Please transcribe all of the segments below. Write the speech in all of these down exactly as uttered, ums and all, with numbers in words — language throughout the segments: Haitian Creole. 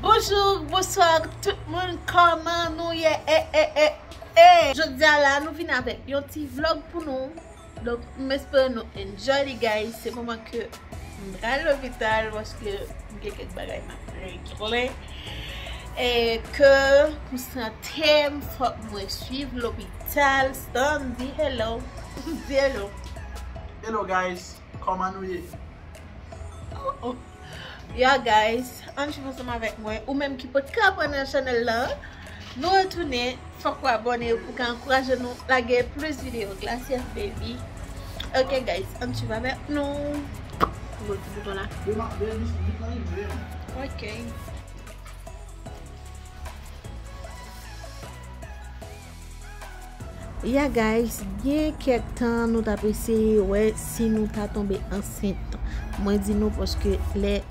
Bonjou, bonswa tout moun, kòman nou ye? E, e, e, e. Jodi a la, nou vin avèk yon ti vlog pou nou. Donk, m espere nou enjoy li, guys. Se moman ke m pral lopital paske m gen kèk bagay m ap regle. E ke pou sante m, fòk mwen swiv lopital. Stan, di hello. Di hello. Hello, guys. Kòman nou ye? Oh, oh. Ya, guys, ann swiv ansanm avèk mwen. Ou menm ki potko abòne nan chanèl la, nou retounen. Fòk ou abòne pou ka ankouraje nou lage plis videyo. Gracias, baby. Ok, guys, ann swiv avèk nou. Bon, ti bouton la. Dema-, de-, de-, de-, de-, Ok. Ya, guys, gen kèk tan nou t ap eseye wè si nou ta tonbe ansent. Mwen di nou paske lè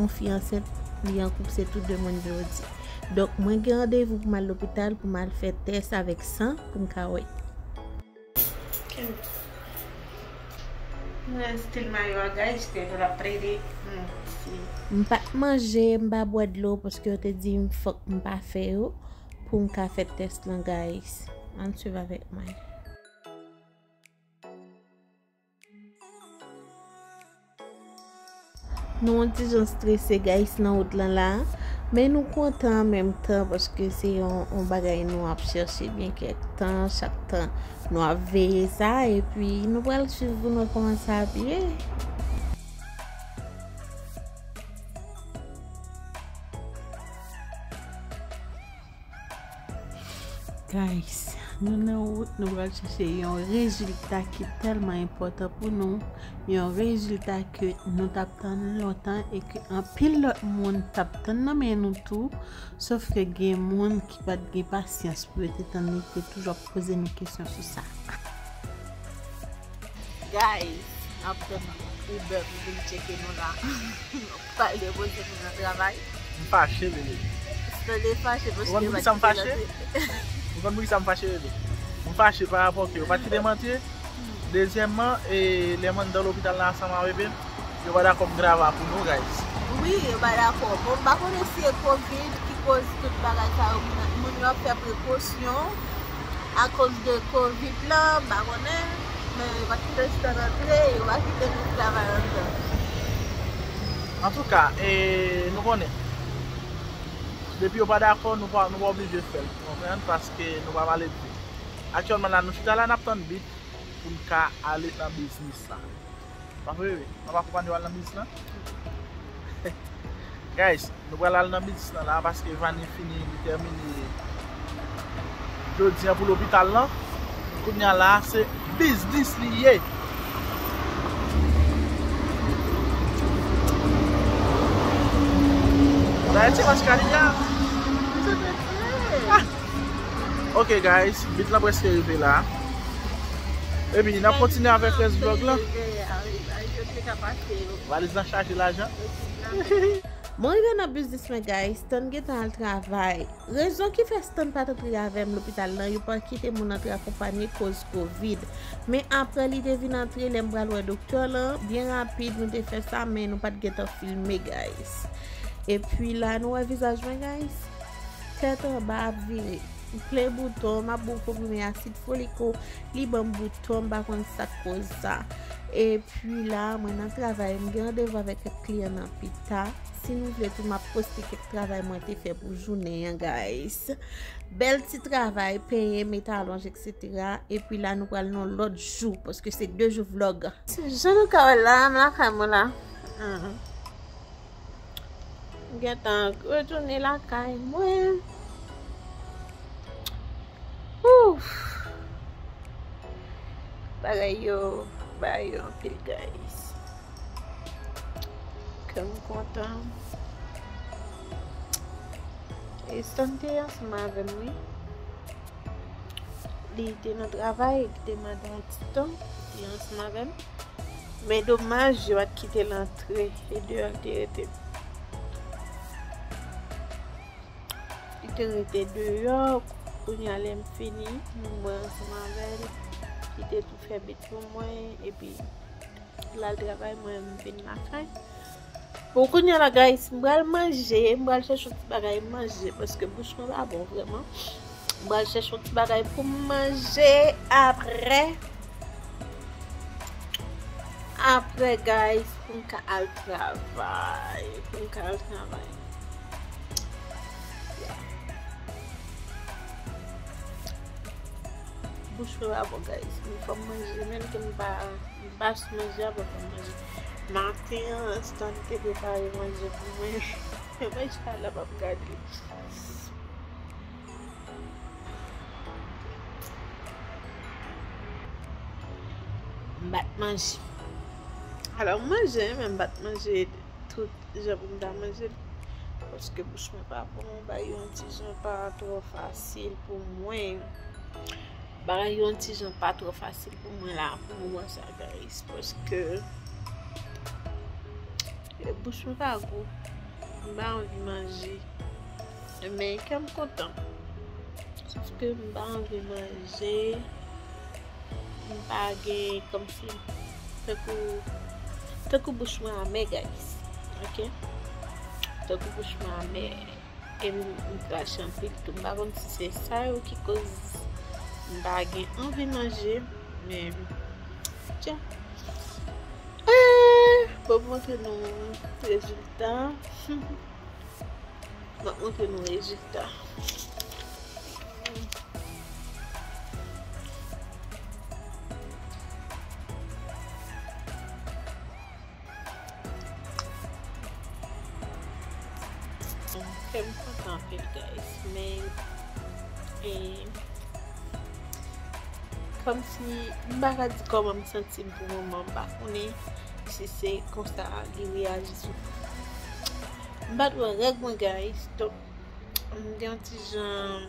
yon fi ansent, li an koup, se tout de moun yo di. Donk, mwen gen randevou pou m al lopital pou m al fè tès avèk san pou m ka wè. Mwen stil mayo a, guys, ke yo ap plede. Hmm, si. M pa t manje, m pa bwè dlo paske yo te di m fòk m pa fè yo pou m ka fè tès lan, guys. Ann swiv avèk mwen. Nou yon ti jan strese, guys, nan wout lan la. Men nou kontan an menm tan paske se yon, yon bagay nou ap chèche byen kèk tan. Chak tan nou ap veye sa. Epi nou pral swiv pou nou wè kòman sa ap ye. Guys, nou nan wout, nou pral chèche yon rezilta ki tèlman enpòtan pou nou, yon rezilta ke nou t ap tann lontan e ke anpil lòt moun t ap tann nan men nou tou, sof ke gen moun ki pa t gen pasyans pou yo te tann li, te toujou ap poze nou kesyon sou sa. Guys, n ap tann Uber pou vin tcheke nou la. Pral depoze nou nan travay. M fache, bebe. Stanley fache paske yo pa t kite l antre. Ou konn poukisa m fache, bebe? M fache pa rapò ke yo pa t kite m antre. Dezyèmman, e, lè m anndan lopital la ansanm avè bebe, yo pa dakò m grava pou nou, guys. Wi, yo pa dakò. Bon, m pa konnen si se kovid ki koz tout bagay sa yo. Moun, moun yo ap fè prekosyon akoz de kovid la, m pa konnen. Men yo pa t kite Stan antre, yo pa kite nou travay anndan. Antouka, e, nou konnen. Depi yo pa dakò, nou pa, nou pa oblije fè l, ou konprann? Paske nou pa pale de vi. Aktyèlman la, nou chita la, n ap tann bit pou n ka ale nan biznis la. Pa vre, wi? N ap akonpanye w al nan biznis la? Guys, nou pral al nan biznis lan la paske Vani fini, li tèmine jodi an pou lopital lan. Kounye a la, se biznis li ye. Dayè, se mascarilla. Ah! Ok, guys, bit lan prèske rive la. Epi, n ap kontinye avèk rès vlog lan. Valiz lan chaje lajan. Mwen rive nan biznis mwen, guys. Stan gentan al travay. Rezon ki fè Stan pa t antre avè m lopital lan, yo pa kite moun antre akonpanye koz kovid. Men apre li te vin antre, lè m pral wè doktè lan, byen rapid, nou te fè sa, men nou pa t gentan filme, guys. Epi la, nou wè vizaj mwen, guys? Tèt anba ap vire. M plen bouton, m ap ba w konprime asid foliko, li ban m bouton, m pa konn sa k koz sa. Epi la, mwen nan travay, m gen randevou avèk kèk kliyan nan pita. Si nou vle tou, m ap poste kèk travay mwen te fè pou jounen an, guys. Bèl ti travay, penyen, met alonj, etsetera. Epi la, nou pral nan lòt jou, paske se de jou vlog. Jan nou ka wè la, m lakay mwen la. Hmm. M gentan retounen lakay mwen. Ouf. Bagay yo, bagay yo anpil, guys. Kè m kontan. E Stan te ansanm avè m, wi. Li te nan travay, li te mande yon ti tan, li te ansanm avè m. Men domaj, yo pa t kite l antre, e deyò l te rete. Li te rete deyò, kounye a lè m fini, mwen ansanm avè l, li te tou fè bit pou mwen, epi l al travay, mwen m vin lakay. Bon, kounye a la, guys, m pral manje, m pral chèche yon ti bagay manje, paske bouch mwen pa bon, vrèman. M pral chèche yon ti bagay pou m manje apre. Apre, guys, pou m ka al travay. Pou m ka al travay. Bouch mwen pa bon, guys. M fò m manje, menm ke m pa, m pa sou manje a, bon, fò m manje. Maten an, Stan te prepare manje pou mwen. Manje a la, m ap gade. M pa t manje. Alò, m manje, men m pa t manje tout jan pou m ta manje l. Paske bouch mwen pa bon, bagay yo yon ti jan pa twò fasil pou mwen. Bagay yo yon ti jan pa twò fasil pou mwen la, pou moman sa, guys. Paske bouch mwen pa gou. M pa anvi manje. Men kè m kontan. Sòf ke m pa anvi manje. M pa gen kòmsi, tankou, tankou bouch mwen amè, guys. Ok? Tankou bouch mwen amè. Epi m, m krache anpil tou. M pa konn si se sa yo ki koz m pa gen anvi manje. Men, tja. Eh, bon, m montre nou rezilta. M ap montre nou rezilta. Kè m kontan anpil, guys. Men, e, kòmsi, m pa ka di kòman m santi m pou moman. M pa konnen si se konsa li reyaji sou. M pa t wè règ mwen, guys. Donk, m gen yon ti jan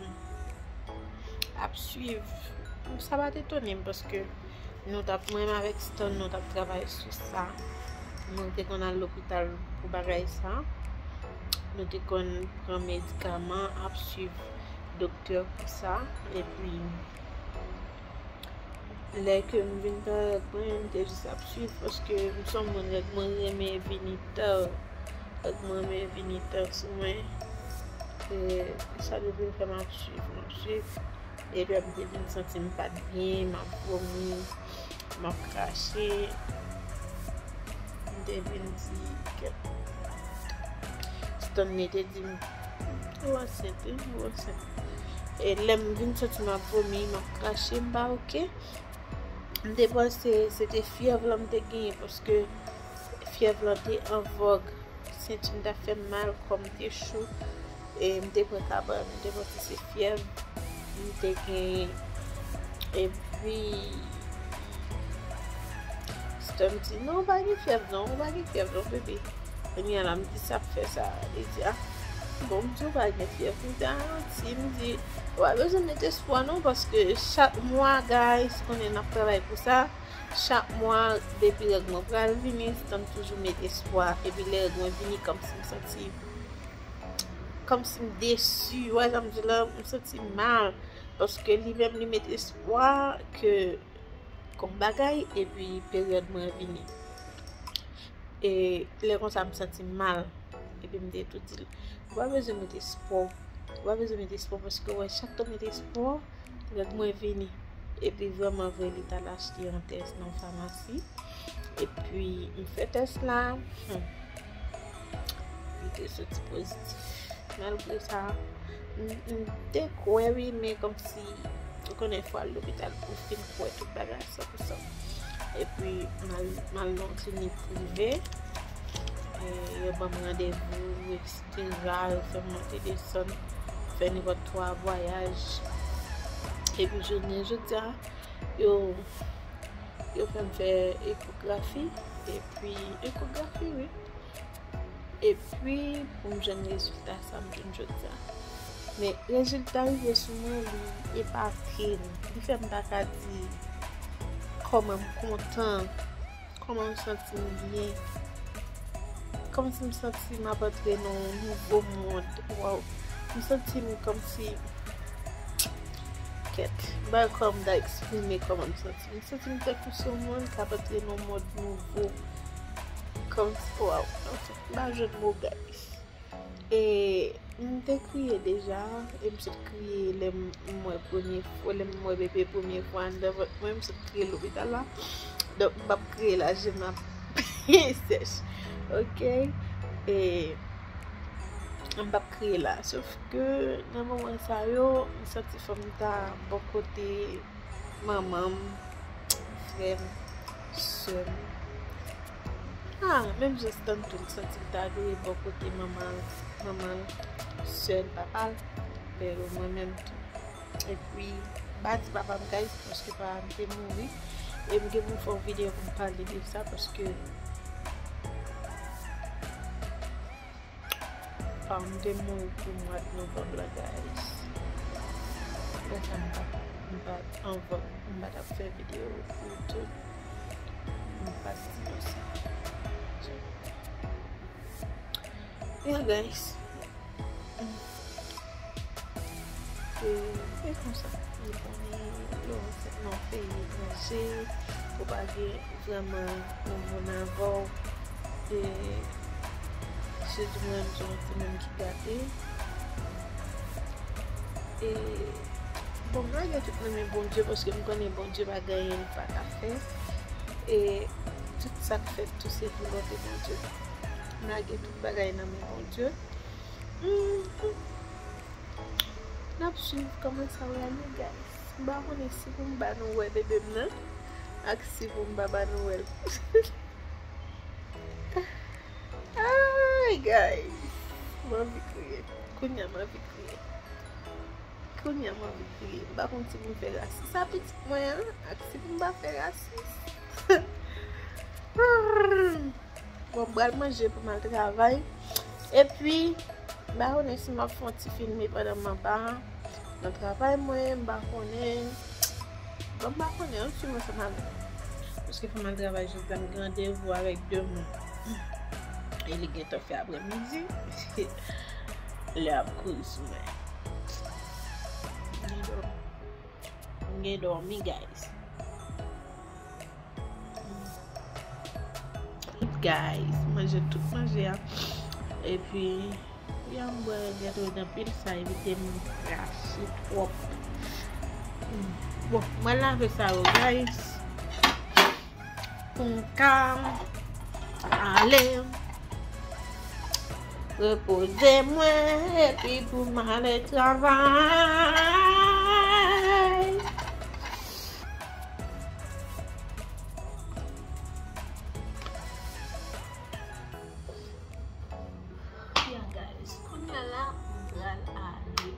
ap swiv. Sa pa t etone m paske nou t ap, mwen menm avèk Stan, nou t ap travay sou sa. Nou te konn al lopital pou bagay sa. Nou te konn pran medikaman, ap swiv doktè pou sa. Epi, lè ke m vin pran règ mwen, m te jis ap swiv paske m se yon moun règ mwen renmen vini tan. Règ mwen renmen vini tan sou mwen. E sa te vin fè m ap swiv, m ap swiv. Epi m te vin santi m pa t byen, m ap vomi, m ap krache. M te vin di, kèt. Stanley te di m, ou ansent, wi, ou ansent. E lè m vin santi m ap vomi, m ap krache, m pa oke. M te panse se te fyèv lan m te genyen, paske fyèv lan te an vòg. Senti m t ap fè m mal, kò m te cho. E m te pran kabann, m te panse se fyèv m te genyen. Epi, Stan di, non, ou pa gen fyèv non, ou pa gen fyèv non, bebe. Kounye a la, m di, sa k fè sa? Li di, ah, bon, m di, ou pa gen fyèv. M di, ah, si, m di, ou pa bezwen met espwa non, paske chak mwa, guys, konnen n ap travay pou sa. Chak mwa, depi règ mwen pral vini, Stan toujou met espwa. Epi lè règ mwen vini, kòmsi m santi, kòmsi m desi, w wè sa m di la, m santi mal. Paske li menm, li met espwa ke gon bagay, epi peryòd mwen vini. E lè konsa, m santi m mal. Epi m te tou di l, ou pa bezwen met espwa. Ou pa bezwen met espwa, paske w wè, chak tan w met espwa, règ mwen vini. Epi vrèman vre, li t al achte yon tès nan famasi. Epi m fè tès la. Hmm. Li te soti pozitif. Malgre sa, m, m te kwè wi, men kòmsi, ou konnen, fò al lopital pou fin kwè tout bagay san pou san. Epi, m al, m al nan klinik prive. E, yo ban m randevou, etsetera. Yo fè m monte desann, fè nenpòt twa vwayaj. Epi, jounen jodi a, yo, yo fè m fè ekografi. Epi, ekografi, wi. Epi, pou m jwenn rezilta sa m jwenn jodi a. Men, rezilta rive sou mwen, li epate m. Li fè m pa ka di kòman m kontan, kòman m santi m byen. Kòmsi m santi m ap antre nan yon nouvo mond. Waw. M santi m kòmsi, kèt, m pa kwè m ta eksprime kòman m santi m. M santi m tankou se yon moun k ap antre nan yon mond nouvo. Kòm, wow, anfen, m pa jwenn mo, guys. E m te kriye deja, e m sot kriye lè m, m wè premye fwa, lè m wè bebe premye fwa anndan vant mwen, m sot kriye lopital la. Donk, m p ap kriye la, je m ap sèch. Ok? E m p ap kriye la. Sof ke nan moman sa yo, m santi fò m ta bò kote manman m, frè m, sè m. Ah, menm jan Stanton santi l ta dwe bò kote manman l, manman l, sè l, papa l, men mwen menm tou. Epi, m pa di papa m, guys, paske papa m te mouri. E m gen pou m fè yon videyo pou m pale de sa, paske pa m te mouri pou mwa de novanm la, guys. Lè sa m pa, m pa anvan, m pa t ap fè videyo YouTube. M pa t di nou sa. So, yeah, guys. E, e konsa. Ou konnen lè w ansent nan peyi etranje, ou pa gen vrèman yon moun avè w. E, sitou mwen menm, se yon timoun ki gate. E, bon, m lage tout nan men Bondye, paske m konnen Bondye pa gen anyen li pa ka fè. E tout sa k fèt tou se volonte Bondye. M lage tout bagay nan men Bondye. Hmm. N ap swiv kòman sa w ale, guys. M pa konnen si pou m ba nou wè bebe m nan, ak si pou m pa ba nou wè l. Ay, guys. M anvi kriye. Kounye a m anvi kriye. Kounye a m anvi kriye. M pa konn si pou m fè rasis a pitit mwen an, ak si pou m pa fè rasis. Bon, m pral manje pou m al travay. Epi, m pa konnen si m ap fè yon ti filme pandan m anba nan travay mwen, m pa konnen. Bon, m pa konnen, ann swiv ansanm avè m. Paske fò m al travay jodi a, m gen randevou avèk de moun. E li gentan fè aprèmidi. Lè ap kouri sou mwen. M gen dòmi. M gen dòmi, guys. Guys, manje tout manje a. Epi, ya m bwè Gatorade anpil, sa evite m krache twòp. Bon, mwen lave sa yo, guys. Pou m ka ale repoze mwen, epi pou m ale travay. Yeah, guys, kounye a la, m pral ale. M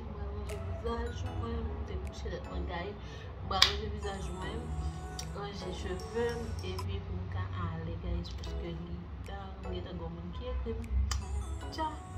pral ranje vizaj mwen, m te bouche lèt mwen, guys. M pral ranje vizaj mwen, ranje cheve m, epi pou m ka ale, guys, paske li ta, m gentan gen moun ki ekri m. Tcha!